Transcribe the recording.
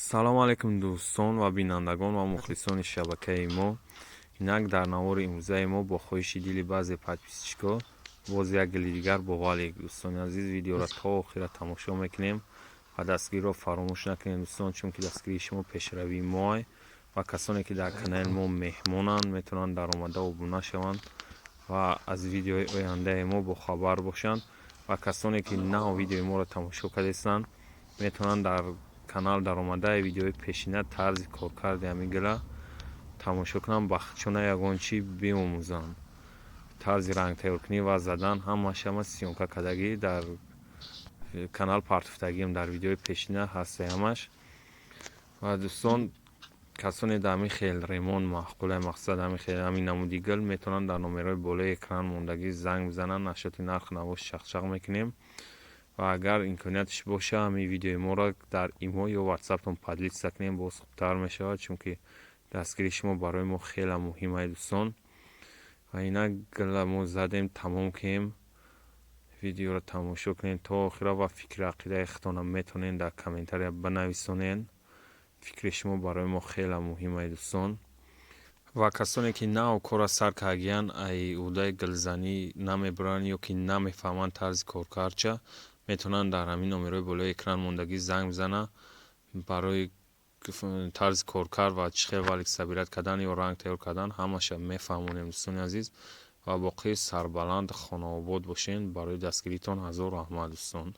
Салому алайкум, дӯстон ва бинандагон ва мухлисони шабакаи мо. Инак, дар навори имрӯзаи мо бо хоҳиши дили баъзе подписчикҳо боз як гили дигар бо валик. Дӯстони азиз, видеоро то охира тамошо мекунем ва дастгириро фаромӯш накунем, дӯстон, чунки дастгирии шумо пешравии моа. Ва касоне, ки дар канали мо меҳмонанд, метавонанд даромада обуна шаванд ва аз видеои ояндаи мо бохабар бошанд. Ва касоне, ки нав видеои моро тамошо кардастанд, метавонанд дар канал даромада видеои пешина, тарзи коркарди ҳамин гила тамошо кунанд, бахчона ягон чӣ биомӯзанд. Тарзи рангтайёркунӣ ва задан, ҳамааш ҳама съёмка кардагӣ, дар канал партофтагиам, дар видеои пешина ҳасте ҳамаш. Ва дӯстон, касоне дар ҳамин хел ремонт маъқулай, мақсад ҳамин хел, ҳамин намуди гил, метавонанд дар номерҳои болои экран мондагӣ занг бизананд. Насчёти нарху навош чақчақ мекунем. Ва агар имконияташ боша, ҳамин видеои моро дар имо ё ватсаптон поделиться кунем, боз хубтар мешавад, чунки дастгирии шумо барои мо хеле муҳим ай, дӯстон. Ва инак, гила мо задем, тамом кунем. Видеоро тамошо кунем то охира ва фикри ақидаи худтонам метавонед дар комментария бинависонед. Фикри шумо барои мо хеле муҳим ай, дӯстон. Ва касоне, ки нав корро сар кардагиянд, ай ӯҳдаи гилзанӣ намебаранд ё ки намефаҳманд тарзи коркардча, метавонанд дар ҳамин номерҳои болои экран мондагӣ занг бизананд. Барои тарзи коркард ва чӣ хел валик собирать кардан ё ранг тайёр кардан, ҳамаша мефаҳмонем, дӯстони азиз. Ва боқӣ сарбаланд, хонаобод бошед. Барои дастгиритон ҳазор раҳмат, дӯстон.